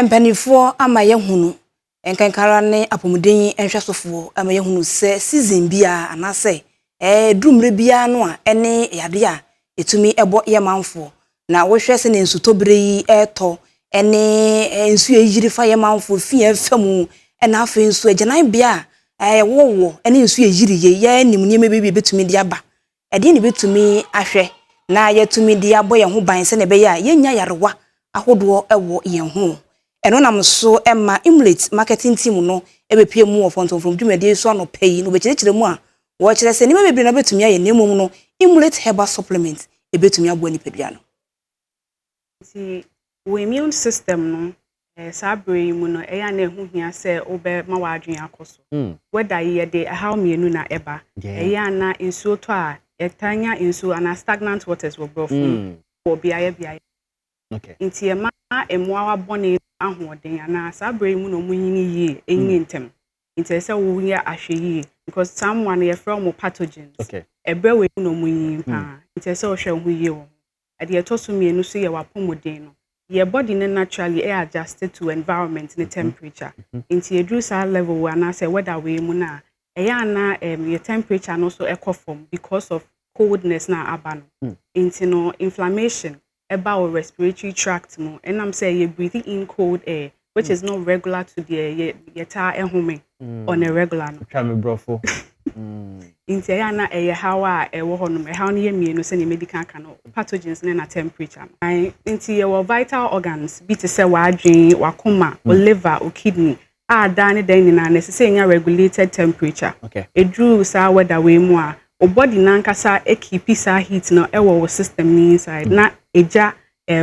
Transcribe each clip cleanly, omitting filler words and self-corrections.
Mpanimfoɔ ama yɛhunu, nkankara ne apɔmuden nhwɛsofoɔ ama yɛhunu sɛ season biara anaasɛ duru mmerɛ biara no a, ɛne yadeɛ a ɛtumi ɛbɔ yɛ manfoɔ. Na wohwɛ sɛ ne nsutɔbere yi ɛretɔ ɛne nsuo yiri fa yɛ manfoɔ fi ɛfa mu, ɛna afei nso agyananbea a ɛwɔwɔ ɛne nsuo yiri yɛ, yɛnim nneɛma bi bɛtumi de aba. Ɛdeɛ na bɛtumi ahwɛ na yɛtumi de abɔ yɛn ho ban sɛnea ɛbɛyɛ a yɛnya yarewa ahodoɔ ɛwɔ yɛn ho. Ɛno nam so ɛma Emulate marketing team no ɛbɛpie mu wɔ fɔntɔmfrɔm dwumadie so anɔpɛ yi na wɔbɛkyerɛkyerɛ mu a wɔkyerɛ sɛ nneɛma bebree na bɛtumi ayɛ, na mmom no Emulate herbal supplement ɛbɛtumi aboa nipadua no. Nti wo immune system no, saa berɛ yi mu no, ɛyɛ a na ɛho hia sɛ wobɛma w'adwene akɔ so. Weather yi, yɛde ɛhaw mmienu na ɛba. Ɛyɛ a na nsuo tɔ a, yɛtaa nya nsuo anaa stagnant waters wɔ borɔfo mu wɔ beaeɛ beaeɛ. Nti ɛma mmoawa bɔne ahoɔden anaa saa berɛ yi mu na ɔmo nyini yie, ɛnyini ntɛm. Nti ɛsɛ sɛ woyɛ ahwɛ yie because saa mmoa no, yɛfrɛ wɔn pathogens. Ɛberɛ wɔ mu na ɔmo nyini paa. Nti ɛsɛ sɛ wohwɛ wo ho yie wɔ ho. Ɛdeɛ ɛtɔ so mmienu so yɛ w'apɔmuden no. Yɛ body no naturally ɛyɛ adjusted to environment ne temperature. Nti yɛduru saa level wɔ anaasɛ weather wei mu no a, ɛyɛ ana yɛ temperature no nso ɛkɔ fam because of coldness na aba no. Nti no inflammation ɛba wɔ respiratory tract mu, ɛnam sɛ yɛ breathe in cold air, which is not regular to deɛ yɛ yɛtaa ɛhome on a regular no. Twa me borɔfo. Nti ɛyɛ ana ɛyɛ haw a ɛwɔ hɔnom. Ɛhaw no yɛ mmienu sɛnea medi kan ka no, pathogens ne na temperature no. Nti yɛwɔ vital organs bi te sɛ w'adwene, w'akoma, wo liver, wo kidney a daa ne dan nyinaa na ɛsɛ sɛ ɛnya regulated temperature. Ɛduru saa weather wei mu a, wo body nankasa ekeep saa heat no ɛwɔ wo system no inside na ɛgya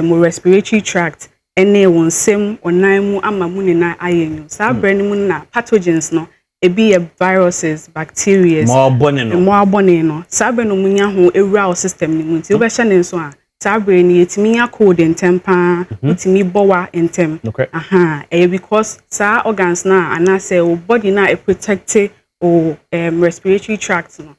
wo respiratory tract ɛne wo nsam, wo nan mu ama mu nyinaa ayɛ nwunu. Saa berɛ no mu na pathogens no ebi yɛ viruses, bacteria, mmoawa bɔne no. Mmoawa bɔne no, saa berɛ no mu nya ho ewura wo system no mu. Nti wobɛhyɛ ne nso a, saa berɛ no yɛtumi nya cold ntɛm paa, wotumi bɔ wa ntɛm. Aha ɛyɛ because saa organs no a anaasɛ wo body no a ɛprotect wo respiratory tract no,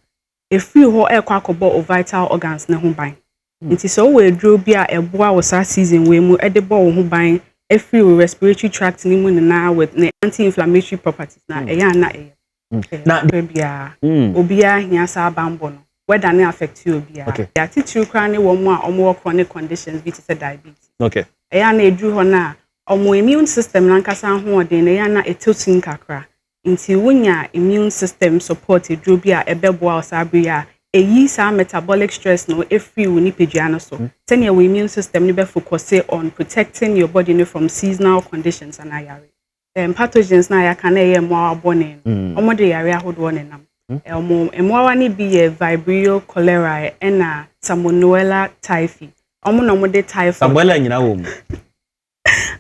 efiri hɔ ɛrekɔ akɔbɔ wo vital organs no ho ban. Nti sɛ wowɔ aduro bi a ɛboa wo saa season wei mu, ɛde bɔ wo ho ban efiri wo respiratory tract no mu nyinaa with ne anti-inflammatory properties na ɛyɛ ana ɛyɛ Na berɛ biara obiara hia saa bambɔ no. Weather ne affect obiara. Atitiriw koraa ne wɔn a wɔwɔ chronic conditions bi te sɛ diabetes. Ɛyɛ ana eduru hɔ no a, wɔn immune system nankasa ahoɔden no, ɛyɛ ana ɛtɔ sin kakra. Nti wonya immune system support eduro bi a ɛbɛboa wo saa bere yi a, ɛyi saa metabolic stress no efiri wo nipadua no so sɛnea wo immune system no bɛ focus on protecting your body no from seasonal conditions anaa yare. Pathogens na yɛaka na ɛyɛ mmoawa bɔne no, wɔn de yare ahodoɔ nenam. Wɔn mmoawa no bi yɛ Vibrio cholerae ɛna Salmonella typhi. Wɔn na wɔde typhoid. Samuela nyinaa wɔ mu.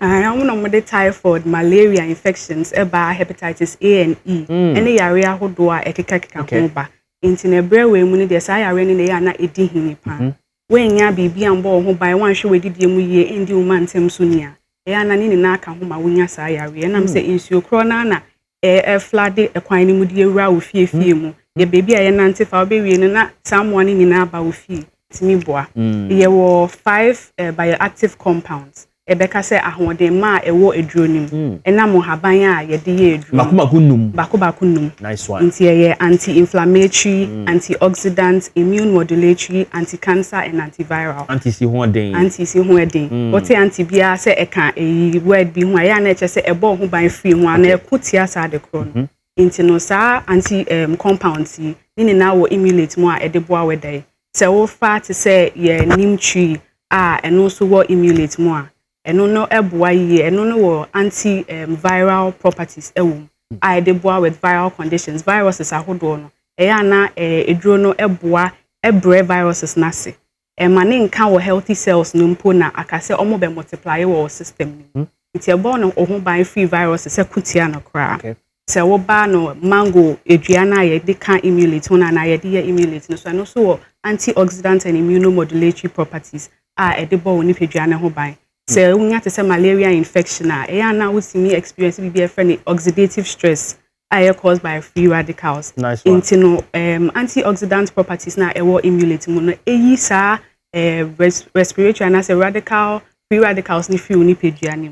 Wɔn na wɔde typhoid, malaria infections ɛba, hepatitis A and E ɛne yare ahodoɔ a ɛkekakeka ho ba. Nti na ɛbrɛ wei mu no deɛ, saa yare no na ɛyɛ a na ɛdi hini paa. Woanya biribi a mbɔ wo ho ban, woanhwɛ w'adidie mu yie, ɛndi wo ma ntɛm so ni a, ɛyɛ a na ne nyinaa ka ho ma wonya saa yare. Ɛnam sɛ nsuo korɔ no na ɛflood ɛkwan no mu de awura wo fiefie mu, yɛ beebi a yɛnante fa, wobɛwie no na saa mmoa no nyinaa ba wo fie. Tumi boa. Yɛwɔ five bioactive compounds. Ɛbɛka sɛ ahoɔden ma a ɛwɔ aduro no mu ɛnam nhaban a yɛde yɛ aduro. Baako baako num. Baako baako num. Nice one. Nti ɛyɛ anti-inflammatory, antioxidant, immune modulatory, anti-cancer and antiviral. Anti si ho ɔden. Anti si ho ɛden. Wɔte anti biara sɛ ɛka ɛyi word bi ho a, ɛyɛ a na ɛkyɛ sɛ ɛbɔ ho ban firi ho ana ɛko tia saa de korɔ no. Nti no saa anti compounds yi ne nyinaa wɔ Emulate mu a ɛde boa wɛda yi. Sɛ wofa te sɛ yɛ neem tree a, ɛno nso wɔ Emulate mu a, ɛno no ɛboa yie. Ɛno no wɔ anti viral properties ɛwɔ mu a ɛde boa with viral conditions, viruses ahodoɔ no. Ɛyɛ ana eduro no ɛboa ɛbrɛ viruses n'ase, ɛma ne nka wɔ healthy cells no mpo na aka sɛ ɔmo bɛ multiply wɔ system no mu. Nti ɛbɔ no ho ban firi viruses sɛ kutia no koraa. Sɛ woba no mango edua no a yɛde ka Emulate ho no anaa yɛde yɛ Emulate no so, ɛno nso wɔ antioxidant and immunomodulatory properties a ɛde bɔ wo nipadua no ho ban. Sɛ wonya te sɛ malaria infection a, ɛyɛ ana wotumi experience biribi a yɛfrɛ no oxidative stress a ɛyɛ caused by free radicals. Nice one. Nti no antioxidant properties na ɛwɔ Emulate mu no ɛyi saa respiratory anaasɛ radical free radicals ne firi wo nipadua no mu.